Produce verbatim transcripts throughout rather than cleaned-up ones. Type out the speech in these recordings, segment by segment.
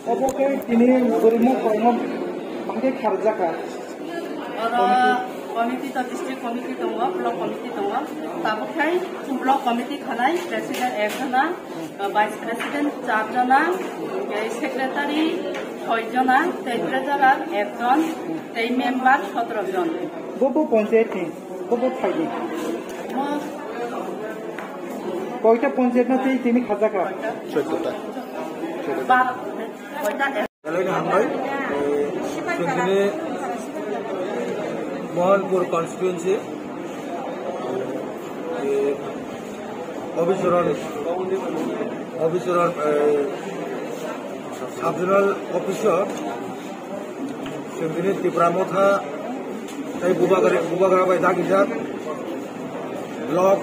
Obo khe tini bwrwimung koimung bangkhe kharjakha. Oro committee to district committee tongo, block committee tongo. Tabuk khai block committee khanai president ekjona, vice president charjona, tei secretary soijona, tei treasurer ekjon, tei member sotoro jon. Bo bo panchayat ni, bo bo phai ni. Mo Koita panchayat no tei tini kharjakha? Soitota. Ba, koita. Belai no hambai. Chwng tini Mohanpur constituency, eh, Obicharan, Obicharan, eh, Sub Zonal Office o chwng tini Tipra Motha tei Bubagra, Bubagra bai dagijak block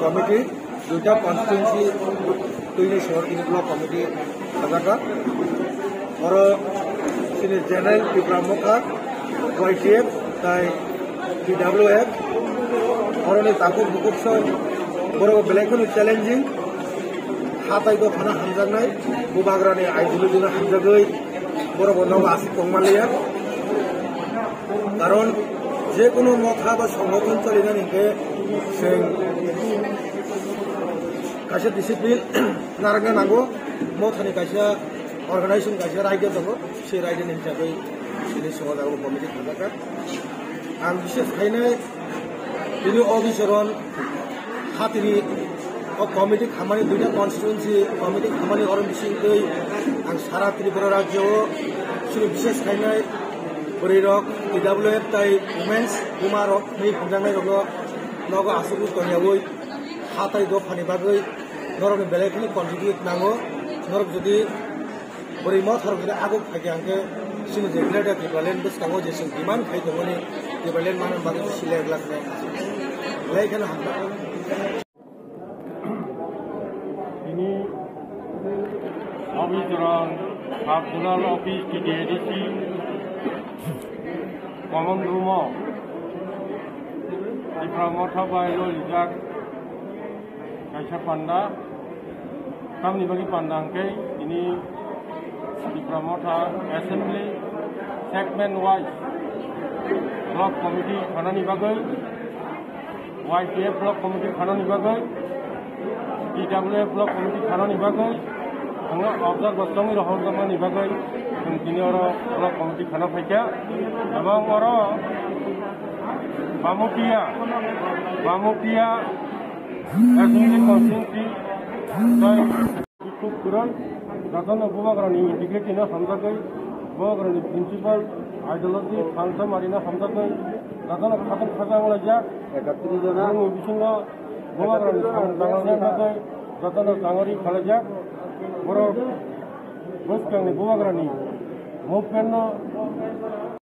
committee, duita constituency twini sor tini block committee khajakha. Oro chini general Tipra Motha, Y T F tei T W F, oroni takhuk bukhuk sok borok belai kheno challenging, hatai dophano hamjaknai, Bubagrani ideology no hamjagwi borok bo nogo aswk tongmanliya. Karon je kono motha ba songothon cholinani hwnkhe chwng kaisa discipline narwkna nango, mothani kaisa organization kaisa raida tongo, se raidani hisabwi chini somojago committee khajakha. Ang bises khainai tini Obicharan hatini o committee khamani duita constituency committee khamani oro bisingtwi ang sara Tripura rajyo o chini bises khainai bwrwi rok T W F tai women's buma rok ni hamjaknai rokno nogo aswk tongyawi hatai dophani bagwi norokni belai kheno contribute nango. Norok jodi Bwrwi motha rok jodi aguk phaikha hwnkhe chini je Greater Tipraland bwskango je chwng demand khai tongmani Tipraland manna bagwi sile glak nai. Belai kheno hambai. Tini Obicharan Sub Zonal Office T T A D C Common Room o Tipra Motha bai lolijak kaisa panda. Tamni bagwi panda hwnkhe tini Tipra Motha Assembly segment wise block committee khanani bagwi, Y T F block committee khanani bagwi, T W F block committee khanani bagwi, ang observer tongwi rohorjakmani bagwi chwng tini oro block committee khana phaikha. Ebong oro Bamutia, Bamutia Assembly Constituency tei Khub kwrwi, jotono Bubagrani integrity no hamjagwi, Bubagrani principle, ideology, thansa marino hamjagwi, jotono khatung khaja wnglaijak. Ekatris jona. Bini bisingo Bubagrani samung tangna bagwi jotono changori khalaijak. Borok bwskangni Bubagrani movement no